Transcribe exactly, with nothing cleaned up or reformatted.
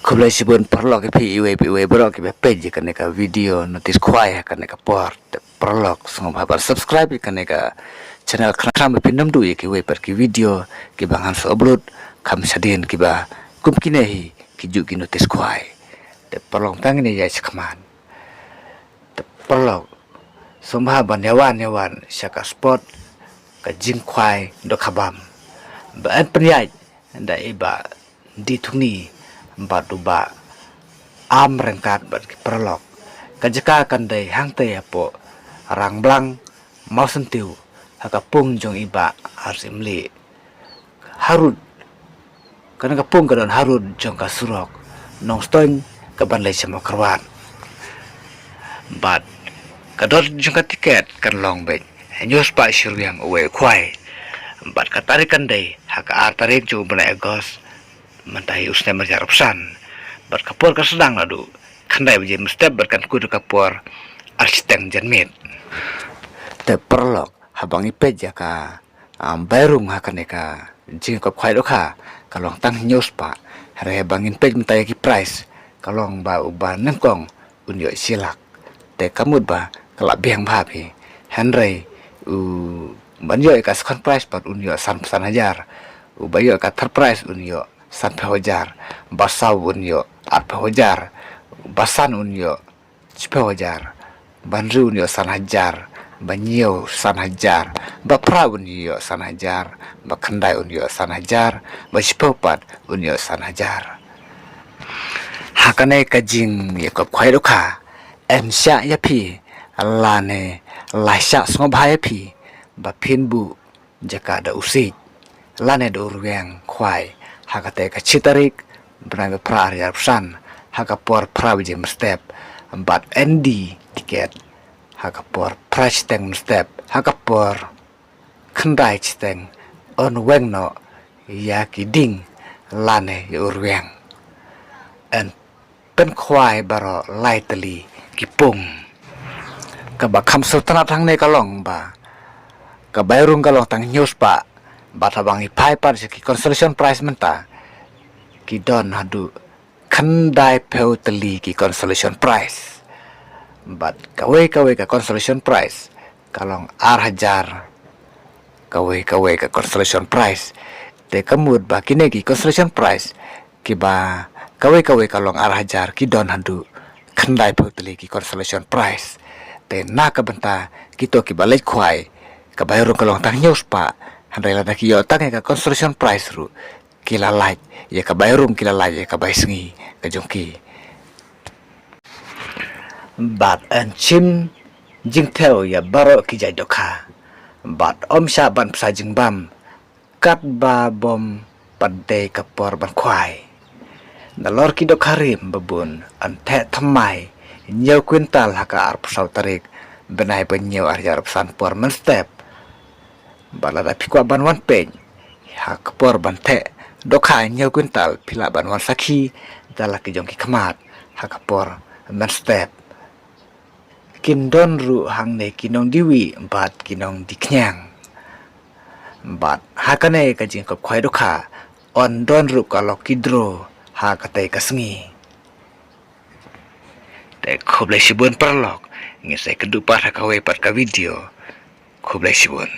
Khublei shibun paralok ïa phi iwei pa iwei baroh kiba peit ïa kane ka video notice khwai ha kane ka por. Te paralok sngewbha ban subscribe ïa kane ka channel khnang ba phin ym duh ïa kiwei pat ki video kiba ngan sa upload kham shadien kiba kum kine hi ki juh ki notice khwai. Te paralok tang ïa shakhmat. Te paralok sngewbha ban ïawan ïawan sha ka spot ka jingkhwai dohkha bam. Ba yn pynïaid da i Bah D Thungni bad u Bah Am ryngkat bad ki paralok. Ka jaka kan dei hangtei hapoh Rangblang Mawsyntiew ha ka pung jong i Bah Arsymli. Harud. Kane ka pung ka don harud jong ka surok Nongstoiñ kaban leit sha Mawkyrwat. Bad ka dor jong ka tiket kan long beit hynñiew spah shi ryngwiang uwei u khwai. Bad ka tarik kan dei ha ka ar tarik jong u bnai August mynta hi u snem ar hajar arphew san. Bad ka por kan sdang naduh khyndai baje mynstep bad kan kut ha ka por ar shiteng janmiet. Te paralok, haba ngi peit ïa ka, um, bai rung ha kane ka jingïakob khwai dohkha ka long tang hynñiew spah. Hynrei haba ngin peit mynta ïa ki price ka long ba u ba nyngkong un ïoh shi lak. Te ka mut ba ka la biang bha phi. Hynrei u ban ïoh ïa ka second prize pat un ïoh san, san hajar. U ba ïoh ïa ka third prize un ïoh sanphew hajar. Ba saw un ïoh arphew hajar. Ba san un ïoh shiphew hajar. Ba hynriew un ïoh san hajar. Ba hynñiew san hajar. Ba phra un ïoh san hajar. Ba khyndai un ïoh san hajar. Ba shiphew pat un ïoh san hajar. Ha kane ka jingïakob khwai dohkha, yn shah ïa phi lane la shah sngewbha ïa phi ba phin buh jaka da u siej lane da u rwiang khwai ha katei ka shi tarik bnai ba phra ar hajar arphew san ha ka por phra baje mynstep. Bad yn die tiket ha ka por phra shiteng mynstep. Ha ka por khyndai shiteng yn weng noh ïa ki dieng lane ïa u rwiang. Yn pynkhwai baroh lai tylli ki pung. Kaba kham sngewtynnat hangne ka long ba ka bai rung ka long tang hynñiew spah. Bad haba ngi phai pat sha ki consolation prize mynta ki don haduh khyndaiphew tylli ki consolation prize. Bad kawei kawei ka consolation prize ka long ar hajar. Kawei kawei ka consolation prize. Te ka mut ba kine ki consolation prize kiba kawei kawei ka long ar hajar ki don haduh khyndaiphew tylli ki consolation prize. Te na ka bynta kito kiba leit khwai ka bai rung ka long tang hynñiew spah. Hynrei lada ki ïoh tang ïa ka consolation prize ruh ki la lait ïa ka bai rung, ki la lait ïa ka bai sngi ka jong ki. Bad yn shim jingthew ïa baroh ki jait dohkha. Bad ym shah ban pynsa jingbam katba bym pat dei ka por ban khwai. Nalor ki dohkha rim babun yn theh thymmai hynñiew kwintal ha ka arphew saw tarik bnai ba hynñiew ar hajar arphew san por mynstep. Bad lada phi kwah ban wan peit ha ka por ban theh dohkha hynñiew kwintal phi lah ban wan sakhi da la ki jong ki khmat ha ka por mynstep. Kin don ruh hangne ki nongdie wieh bad ki nongdie khñiang. Bad ha kane ka jingïakob khwai dohkha yn don ruh ka lucky draw ha katei ka sngi. Te khublei shibun paralok, ngin sa ïakynduh pat ha kawei pat ka video. Khublei shibun.